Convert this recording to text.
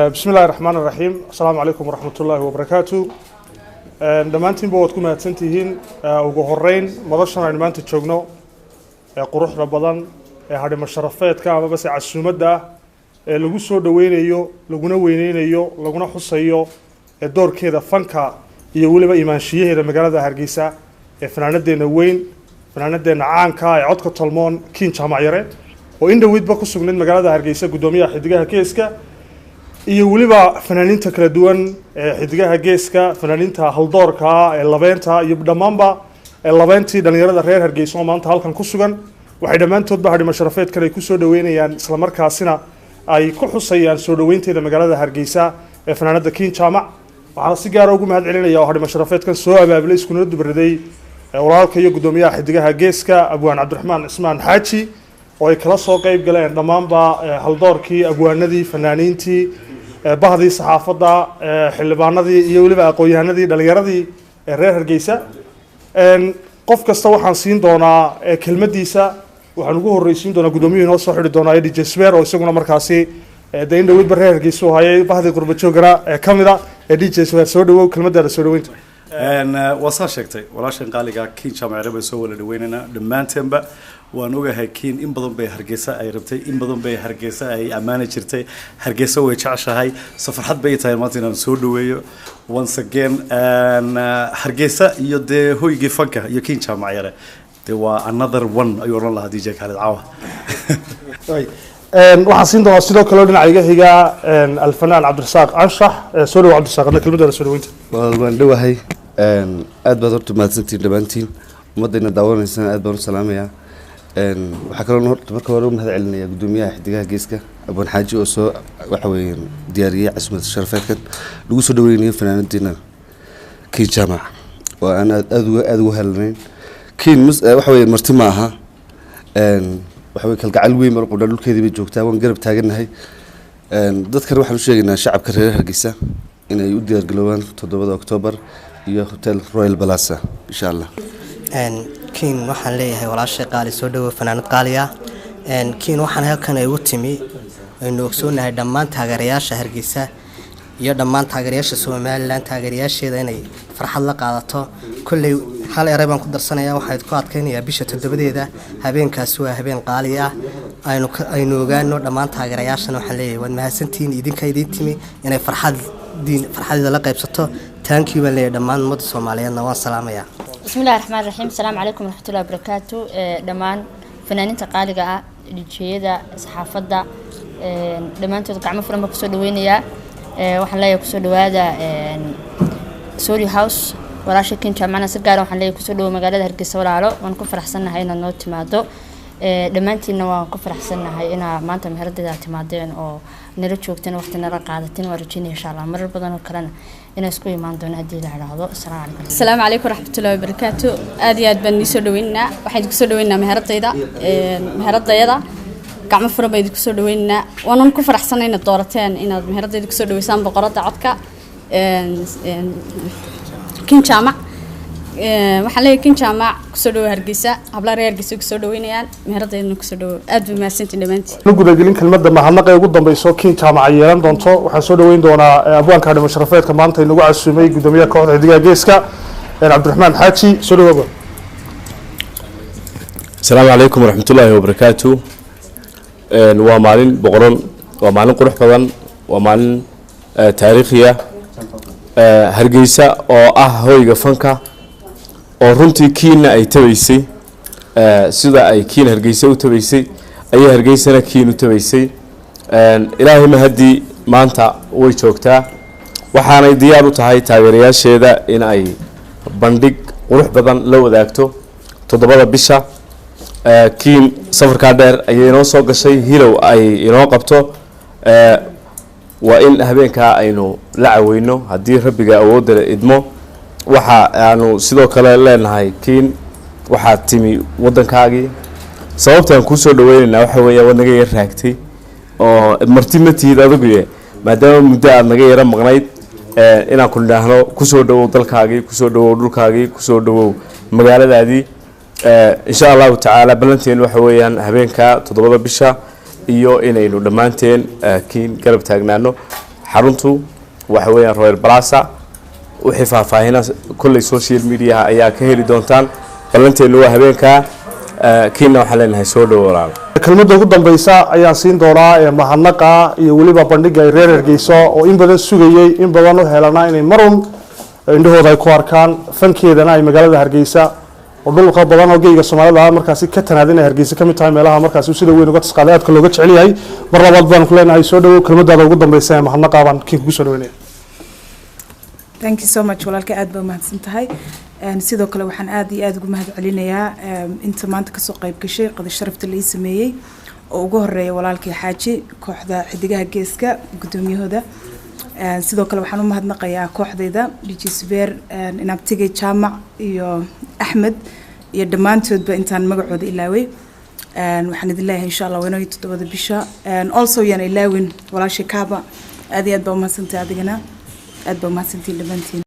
Bismi illahi raxmaan iraxiim. Asalaamu calaykum waraxmat ullaahi wabarakaatu. Dhammaantiinba waad ku mahadsantihiin. Ugu horeyn, madashan aynu maanta joogno ee quruxda badan ee hadhimo sharafeedka amaba se casuumadda ah ee lagu soo dhoweynayo, laguna weyneynayo, laguna xusayo ee doorkeeda fanka iyo weliba imaanshiyaheeda magaalada Hargeysa ee fanaanadeenna weyn, fanaanadeenna caanka ee codka tolmoon, Kiin Jaamac Yare, oo in dhoweydba ku sugnayd magaalada Hargeysa, guddoomiyaha Xidigaha Geeska iyo weliba fanaaniinta kala duwan ee Xidigaha Geeska, fanaaniinta haldoorka ee labeenta iyo dhammaanba ee labeentii dhalinyarada reer Hargeysa oo maanta halkan ku sugan, waxay dhammaantoodba hadhimo sharafeedkan ay kusoo dhaweynayaan, islamarkaasina ay ku xusayaan soo dhaweynteeda magaalada Hargeysa ee fanaanada Kiin Jaamac. Waxaana si gaara ugu mahad celinaya oo hadhimo sharafeedkan soo abaabulay, iskuna dubraday, walaalka iyo guddoomiyaha Xidigaha Geeska, Abwaan Cabdiraxmaan Cismaan Xaaji, oo ay kala soo qeyb galeen dhammaanba haldoorkii, abwaanadii, fanaaniintii, bahdii saxaafadda, xildhibaanadii iyo weliba aqoon-yahanadii dhalinyaradii ee reer Hargeysa. Qof kasta waxaan siin doonaa kelmadiisa. Waxaan ugu horreysiin doonaa guddoomiyuhu inoo soo xidhi doonaa DJ Swer, oo isaguna markaasi dee in dhaweydba reer Hargeysa u hayay, bahdii qurba joogana ee ka mid a. Ee DJ Swer, soo dhawow, kelmadaada soo dhaweynta. Waa saa sheegtay, walaashan qaaliga Kiin Jaamacere bay soo wada dhaweynaynaa dhammaanteenba. Waan ogahay Kiin in badan bay Hargeysa ay rabtay, in badan bay Hargeysa ay ammaani jirtay, Hargeysa way jeceshahay, so farxad bay tahay maanta inaan soo dhaweeyo once again Hargeysa iyo dee hoygii fanka iyo Kiin Jaamacyare. Dee waa another one ayuu odhan lahaa DJ Khalid Caawa. Waxaan siin doonaa sidoo kale dhinaca iga xiga alfanaan Cabdirasaaq Anshax. Soo dhawow Cabdirasaaq, adna kelmadaada soo dhaweynta. Walaal, waan dhowahay. Aad baad horta mahadsantihiin dhammaantiin. Ummaddayna daawanaysana aad baan u salaamayaa. Waxaa kaloo horta marka hore u mahad celinaya guddoomiyaha Xidigaha Geeska, Abwaan Xaaji, oo soo waxa weeyaan diyaariyey casuumad sharafeedkan lagu soo dhaweynayo fanaanadiina Kiin Jaamac, oo aan aad aad uga aada ugu helanayn. Kiin waxa weeye marti ma aha, waxa weye kalgacal weyn baan qabnaa, dhulkeedii bay joogtaa, waan garab taagannahay. Dadkan waxaan u sheegaynaa, shacabka reer Hargeysa, inay u diyaargaroobaan 7-da Oktoobar iyo Hotel Royal Palace, insha Allah. Kiin waxaan leeyahay, walaashay qaali, soo dhawo, fanaanad qaali ah. Kiin waxaan halkan ay ugu timi, aynu ogsoonahay dhammaan taageerayaasha Hargeysa iyo dhammaan taageerayaasha Somaliland, taageerayaasheeda inay farxad la qaadato. Kolley hal eray baan ku darsanaya, waxaan ku adkaynayaa bisha 7-deeda. Habeenkaasi waa habeen qaali ah, aynu ogaano. Dhammaan taageerayaashana waxaan leeyahay waad mahadsantihiin, idinka idiin timi inay farxadiin farxadeeda la qaybsato. Thank you baan leeyahay. Dhammaan ummadda Soomaaliyeedna waan salaamayaa. Bismi illahi raxmaan raxiim. Asalaamu calaykum waraxmatullahi wabarakaatu. Dhammaan fanaaniinta qaaliga ah, DJ-yada, saxaafadda, dhammaantood gacmo furan baan kusoo dhaweynayaa. Waxaan leeyahay kusoo dhawaada Soori House. Walaasha Kiin Jaamacna si gaara waxaan leeyahay kusoo dhawo magaalada Hargeysa. Walaalo, waan ku faraxsannahay inaad noo timaado. Dhammaantiinna waan ku faraxsannahay inaa maanta meheradeeda timaadeen oo nala joogteen, waqti nala qaadateen. Waan rajeynaya insha Allah marar badan oo kalena inaan isku imaan doono haddii la idhaahdo. Asalaamu calaykum. Asalaamu calaykum waraxmatullahi wabarakaatu. Aad iyo aad baan idiin soo dhaweynaynaa. Waxaan idinku soo dhaweynaynaa meheradayda, meheradayada gacmo furan baan idinku soo dhaweynaynaa. Waanan ku faraxsanay inaad doorateen inaad meheradayda kusoo dhaweysaan boqoradda codka, Kin Jaamac. Waxaan leeyahay Kin Jaamac, kusoo dhawow Hargeysa. Hablaha reer Hargeysa kusoo dhaweynayaan, meheradaydana kusoo dhawow. Aad bay mahadsantiin dhammaantiin. Nu gudagelin kelmadda mahadnaqa ee ugu dambeyso Kiin Jaamac ay yeelan doonto, waxaan soo dhaweyn doonaa abwaanka hadhimo sharafeedka maanta inagu casuumay, guddoomiyaha kooxda Xidigaha Geeska, Cabdiraxmaan Xaaji. Soo dhawow. Asalaamu calaykum waraxmatullaahi wabarakaatu. Waa maalin boqoran, waa maalin qurux badan, waa maalin taariikhiya. Hargeysa oo ah hoyga fanka, oo runtii Kiinna ay tabaysay, sida ay Kiin Hargeysa u tabaysay ayay Hargeysana Kiin u tabaysay. Ilaahay mahadii, maanta way joogtaa, waxaanay diyaar u tahay taageerayaasheeda in ay bandhig qurux badan la wadaagto 7-da bisha. Kiin safarkaa dheer ayay inoo soo gashay, hilow ay inoo qabto. Waa in habeenkaa aynu la caweyno haddii Rabbiga awoodda idmo. Waxa aanu sidoo kale leenahay, Kiin, waxaad timi waddankaagii. Sababtaan kuusoo dhaweynaynaa waxa weeya waad naga yar raagtay oo marti ma tihid aduguye, maadaama muddo aad naga yaro maqnayd, inaan ku nidhaahno kusoo dhawow dalkaagii, kusoo dhawow dhulkaagii, kusoo dhawow magaaladaadii. Insha Allahu tacaala, ballanteen waxa weeyaan habeenka 7-da bisha iyo inaynu dhammaanteen Kiin garab taagnaano. Xaruntu waxa weeyaan Royal Plaza. Wixii faahfaahina kolley social mediaha ayaa ka heli doontaan. Ballanteennu waa habeenkaa. Kiina waxaan leenahay soo dhowo, walaal. Kelmadda ugu dambeysa ayaan siin doonaa ee mahadnaqa iyo weliba bandhiga ay reer Hargeysa oo in badan sugayey, in badan u helana inay marun indhahooda ay ku arkaan fankeedana ay magaalada Hargeysa oo dhulka badan oo geyga Soomaalida ah markaasi ka tanaad inay Hargeysa ka mid tahay meelaha markaasi sida weyn uga tasqaaday, aadka looga jecel yahay. Mar labaad baan ku leenahay soo dhawow. Kelmadaada ugu dambeysa ee mahadnaqa baan kiin kugu soo dhaweynaya. Thank you so much, walaalka, aad baa umahadsan tahay. Sidoo kale waxaan aad iyo aad ugu mahad celinayaa inta maanta kasoo qayb gashay qada sharafta la ii sameeyey, oo ugu horeeya walaalkii Xaaji, kooxda Xidigaha Geeska guddoomiyahooda. Sidoo kale waxaan u mahadnaqayaa kooxdayda, DJ Subeer, inaabtigay Jaamac iyo Axmed iyo dhammaantoodba intaan magacooda ilaaway. Waxaan idin leeyahay, insha Allah, wayno 7da bisha. Also yaan ilaawin walaashay Kaaba. Aad iyo aad baa umahadsantahay, adigana aad baa umahadsantihiin dhammaantiin.